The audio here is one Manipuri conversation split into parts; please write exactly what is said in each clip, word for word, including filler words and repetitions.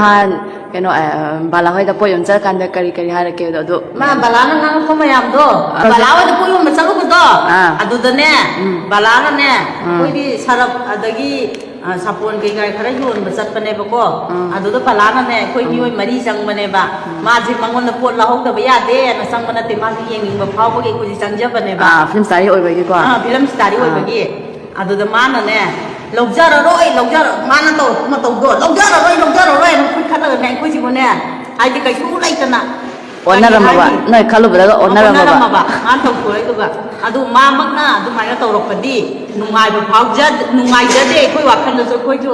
ꯅꯍꯥꯟ ꯀꯩꯅꯣ, ꯑ, ꯕꯥꯂꯥ ꯍꯣꯏꯗ ꯄꯣꯠ ꯌꯣꯟ ꯆꯠꯂꯀꯥꯟꯗ ꯀꯔꯤ ꯀꯔꯤ ꯍꯥꯏꯔꯛꯀꯦ ꯑꯗꯣ? ꯑꯗꯨ ꯃꯥ ꯕꯥꯂꯥꯅ ꯉꯥꯡꯉꯛꯄ ꯃꯌꯥꯝꯗꯣ, ꯑ, ꯕꯥꯂꯥ ꯍꯣꯏꯗ ꯄꯣꯠ ꯌꯣꯟꯕ ꯆꯠꯂꯨꯕꯗꯣ, ꯑꯥ꯫ ꯑꯗꯨꯗꯅꯦ, ꯎꯝ꯫ ꯕꯥꯂꯥꯅꯅꯦ, ꯎꯝ꯫ ꯑꯩꯈꯣꯏꯗꯤ ꯁꯔꯞ ꯑꯗꯒꯤ, ꯑ, ꯁꯥꯄꯣꯟ ꯀꯩꯀꯥ ꯈꯔ ꯌꯣꯟꯕ ꯆꯠꯄꯅꯦꯕꯀꯣ꯫ ꯎꯝ꯫ ꯑꯗꯨꯗ ꯕꯥꯂꯥꯅꯅꯦ, ꯑꯩꯈꯣꯏ ꯎꯝ꯫ ꯃꯤꯑꯣꯏ ꯃꯔꯤ ꯆꯪꯕꯅꯦꯕ꯫ ꯎꯝ꯫ ꯃꯥꯁꯦ ꯃꯉꯣꯟꯗ ꯄꯣꯠ ꯂꯧꯍꯧꯗꯕ ꯌꯥꯗꯦꯅ ꯆꯪꯕ ꯅꯠꯇꯦ, ꯃꯥꯁꯦ ꯌꯦꯡꯅꯤꯡꯕ ꯐꯥꯎꯕꯒꯤ ꯑꯩꯈꯣꯏꯁꯦ ꯆꯪꯖꯕꯅꯦꯕ꯫ ꯑꯥ, ꯐꯤꯂꯝ ꯁ꯭ꯇꯥꯔꯤ ꯑꯣꯏꯕꯒꯤꯀꯣ꯫ ꯑꯥ, ꯐꯤꯂꯝ ꯁ꯭ꯇꯥꯔꯤ ꯑꯥ꯫ ꯑꯣꯏꯕꯒꯤ꯫ ꯑꯗꯨꯗ ꯃꯥꯅꯅꯦ, "ꯂꯧꯖꯔꯔꯣꯏ, ꯂꯧꯖꯔ-," ꯃꯥꯅ ꯇꯧꯔꯛꯄ ꯃꯇꯧꯗꯣ, "ꯂꯧꯖꯔꯔꯣꯏ, ꯂꯧꯖꯔꯔꯣꯏ" ꯍꯥꯏꯅ ꯈꯨꯠ ꯈꯠꯂꯒꯅꯦ, ꯑꯩꯈꯣꯏꯁꯤꯕꯨꯅꯦ, ꯍꯥꯏꯗꯤ ꯀꯩꯁꯨ ꯂꯩꯇꯅ, ꯀꯔꯤ ꯑꯣꯟꯅꯔꯝꯃꯕ? ꯍꯥꯏꯅꯤ? ꯅꯣꯏ ꯈꯜꯂꯨꯕꯗꯒ ꯑꯣꯟꯅꯔꯝꯃꯕ? ꯑꯣꯟꯅꯔꯝꯃꯕ꯫ ꯃꯥꯅ ꯇꯧꯊꯣꯔꯛꯏꯗꯨꯒ꯫ ꯑꯗꯨ ꯃꯥꯃꯛꯅ ꯑꯗꯨꯃꯥꯏꯅ ꯇꯧꯔꯛꯄꯗꯤ ꯅꯨꯡꯉꯥꯏꯕ ꯐꯥꯎꯖ-, ꯅꯨꯡꯉꯥꯏꯖꯗꯦ ꯑꯩꯈꯣꯏ ꯋꯥꯈꯜꯗꯁꯨ꯫ ꯑꯩꯈꯣꯏꯁꯨ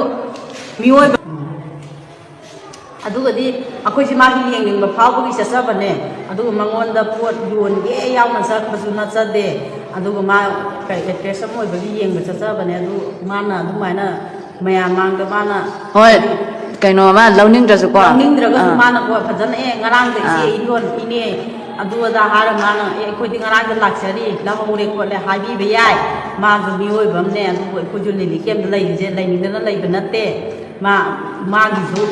ꯃꯤꯑꯣꯏꯕ꯫ ꯑꯗꯨꯒꯗꯤ ꯑꯩꯈꯣꯏꯁꯦ ꯃꯥꯒꯤ ꯌꯦꯡꯅꯤꯡꯕ ꯐꯥꯎꯕꯒꯤ ꯆꯠꯆꯕꯅꯦ꯫ ꯑꯗꯨꯒ ꯃꯉꯣꯟꯗ ꯄꯣꯠ ꯌꯣꯟꯒꯦ ꯌꯥꯎꯅ ꯆꯠꯄꯁꯨ ꯅꯠꯆꯗꯦ꯫ ꯑꯗꯨꯒ ꯃꯥ ꯀꯩ, actress ꯑꯃ ꯑꯣꯏꯕꯒꯤ ꯌꯦꯡꯕ ꯆꯠꯆꯕꯅꯦ꯫ ꯑꯗꯨ ꯃꯥꯅ ꯑꯗꯨꯃꯥꯏꯅ ꯃꯌꯥꯝ ꯃꯥꯡꯗ ꯃꯥꯅ ꯍꯣꯏ, ꯀꯩꯅꯣ, ꯃꯥ ꯂꯧꯅꯤꯡꯗ꯭ꯔꯁꯨꯀꯣ꯫ ꯂꯧꯅꯤꯡꯗ꯭ꯔꯒꯁꯨ ꯑꯥ꯫ ꯃꯥꯅꯀꯣ ꯐꯖꯅ, "ꯑꯦ, ꯉꯔꯥꯡꯗ ꯏꯆꯦ ꯑꯥ꯫ ꯏꯔꯣꯟ ꯏꯅꯦ ꯑꯗꯨ ꯑꯗꯥ" ꯍꯥꯏꯔ ꯃꯥꯅ, "ꯑꯦ, ꯑꯩꯈꯣꯏꯗꯤ ꯉꯔꯥꯡꯗ ꯂꯥꯛꯆꯔꯤ, ꯂꯧꯍꯧꯔꯦ ꯈꯣꯠꯂꯦ" ꯍꯥꯏꯕꯤꯕ ꯌꯥꯏ꯫ ꯃꯥꯁꯨ ꯃꯤꯑꯣꯏꯕ ꯑꯃꯅꯦ, ꯑꯗꯨꯕꯨ ꯑꯩꯈꯣꯏꯁꯨ relief camp ꯇ ꯂꯩꯔꯤꯁꯦ ꯂꯩꯅꯤꯡꯗꯅ ꯂꯩꯕ ꯅꯠꯇꯦ꯫ ꯃꯥ, ꯃꯥꯒꯤꯁꯨ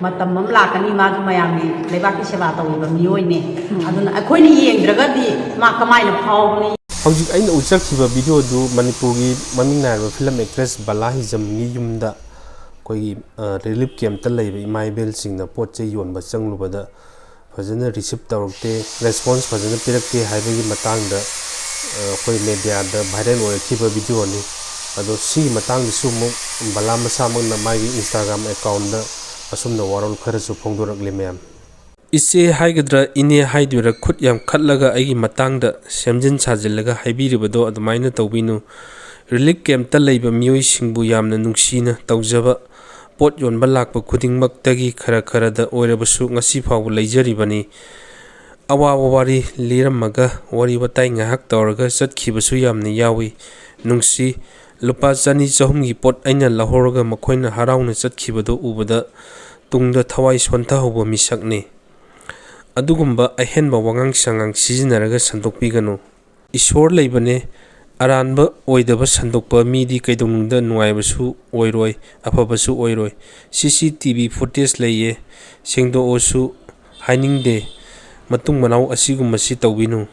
ꯃꯇꯝ ꯑꯃ ꯂꯥꯛꯀꯅꯤ, ꯃꯥꯁꯨ ꯃꯌꯥꯝꯒꯤ ꯂꯩꯕꯥꯛꯀꯤ ꯁꯦꯕꯥ ꯇꯧꯔꯤꯕ ꯃꯤꯑꯣꯏꯅꯦ꯫ ꯎꯝ꯫ ꯑꯗꯨꯅ ꯑꯩꯈꯣꯏꯅ ꯌꯦꯡꯗ꯭ꯔꯒꯗꯤ ꯃꯥ ꯀꯃꯥꯏꯅ ꯐꯥꯎꯒꯅꯤ? ꯍꯧꯖꯤꯛ ꯑꯩꯅ ꯎꯠꯆꯈꯤꯕ video ꯗꯨ ꯃꯅꯤꯄꯨꯔꯒꯤ ꯃꯃꯤꯡ ꯅꯥꯏꯔꯕ film actress ꯕꯂꯥ ꯍꯤꯖꯝꯒꯤ ꯌꯨꯝꯗ ꯑꯩꯈꯣꯏꯒꯤ, ꯑ, relief camp ꯇ ꯂꯩꯕ ꯏꯃꯥ ꯏꯕꯦꯜꯁꯤꯡꯅ ꯄꯣꯠ ꯆꯩ ꯌꯣꯟꯕ ꯆꯪꯂꯨꯕꯗ ꯐꯖꯅ receive ꯇꯧꯔꯛꯇꯦ, response ꯐꯖꯅ ꯄꯤꯔꯛꯇꯦ ꯍꯥꯏꯕꯒꯤ ꯃꯇꯥꯡꯗ, ꯑ, ꯑꯩꯈꯣꯏ media ꯗ viral ꯑꯣꯏꯔꯛꯈꯤꯕ video ꯅꯤ꯫ ꯑꯗꯣ ꯁꯤꯒꯤ ꯃꯇꯥꯡꯗꯁꯨ ꯑꯃꯨꯛ ꯕꯂꯥ ꯃꯁꯥꯃꯛꯅ ꯃꯥꯒꯤ Instagram account ꯗ ꯑꯁꯨꯝꯅ ꯋꯥꯔꯣꯜ ꯈꯔꯁꯨ ꯐꯣꯡꯗꯣꯔꯛꯂꯤ ꯃꯌꯥꯝ꯫ "ꯏꯆꯦ ꯍꯥꯏꯒꯗ꯭ꯔꯥ, ꯏꯅꯦ ꯍꯥꯏꯗꯣꯏꯔꯥ, ꯈꯨꯠ ꯌꯥꯝ ꯈꯠꯂꯒ ꯑꯩꯒꯤ ꯃꯇꯥꯡꯗ ꯁꯦꯝꯖꯤꯟ ꯁꯥꯖꯤꯜꯂꯒ ꯍꯥꯏꯕꯤꯔꯤꯕꯗꯣ ꯑꯗꯨꯃꯥꯏꯅ ꯇꯧꯕꯤꯅꯨ꯫ Relief camp ꯇ ꯂꯩꯕ ꯃꯤꯑꯣꯏꯁꯤꯡꯕꯨ ꯌꯥꯝꯅ ꯅꯨꯡꯁꯤꯅ ꯇꯧꯖꯕ, ꯄꯣꯠ ꯌꯣꯟꯕ ꯂꯥꯛꯄ ꯈꯨꯗꯤꯡꯃꯛꯇꯒꯤ ꯈꯔ ꯈꯔꯗ ꯑꯣꯏꯔꯕꯁꯨ ꯉꯁꯤ ꯐꯥꯎꯕ ꯂꯩꯖꯔꯤꯕꯅꯤ꯫ ꯑꯋꯥꯕ ꯋꯥꯔꯤ ꯂꯤꯔꯝꯃꯒ ꯋꯥꯔꯤ ꯋꯥꯇꯥꯏ ꯉꯥꯏꯍꯥꯛ ꯇꯧꯔꯒ ꯆꯠꯈꯤꯕꯁꯨ ꯌꯥꯝꯅ ꯌꯥꯎꯏ꯫ ꯅꯨꯡꯁꯤ, ꯂꯨꯄꯥ ꯆꯅꯤ ꯆꯍꯨꯝꯒꯤ ꯄꯣꯠ ꯑꯩꯅ ꯂꯧꯍꯧꯔꯒ ꯃꯈꯣꯏꯅ ꯍꯔꯥꯎꯅ ꯆꯠꯈꯤꯕꯗꯨ ꯎꯕꯗ ꯇꯨꯡꯗ ꯊꯋꯥꯏ ꯁꯣꯟꯊꯍꯧꯕ ꯃꯤꯁꯛꯅꯤ꯫ ꯑꯗꯨꯒꯨꯝꯕ ꯑꯍꯦꯟꯕ ꯋꯥꯉꯥꯡ ꯁꯉꯥꯡ ꯁꯤꯖꯤꯟꯅꯔꯒ ꯁꯟꯗꯣꯛꯄꯤꯒꯅꯨ꯫ ꯏꯁꯣꯔ ꯂꯩꯕꯅꯦ, ꯑꯔꯥꯟꯕ ꯑꯣꯏꯗꯕ ꯁꯟꯗꯣꯛꯄ ꯃꯤꯗꯤ ꯀꯩꯗꯧꯅꯨꯡꯗ ꯅꯨꯡꯉꯥꯏꯕꯁꯨ ꯑꯣꯏꯔꯣꯏ, ꯑꯐꯕꯁꯨ ꯑꯣꯏꯔꯣꯏ꯫ ꯁꯤ ꯁꯤ ꯇꯤ ꯚꯤ ꯐꯨꯇꯦꯖ ꯂꯩꯌꯦ, ꯁꯦꯡꯗꯣꯛꯑꯣꯁꯨ ꯍꯥꯏꯅꯤꯡꯗꯦ꯫ ꯃꯇꯨꯡ ꯃꯅꯥꯎ ꯑꯁꯤꯒꯨꯝꯕꯁꯤ ꯇꯧꯕꯤꯅꯨ꯫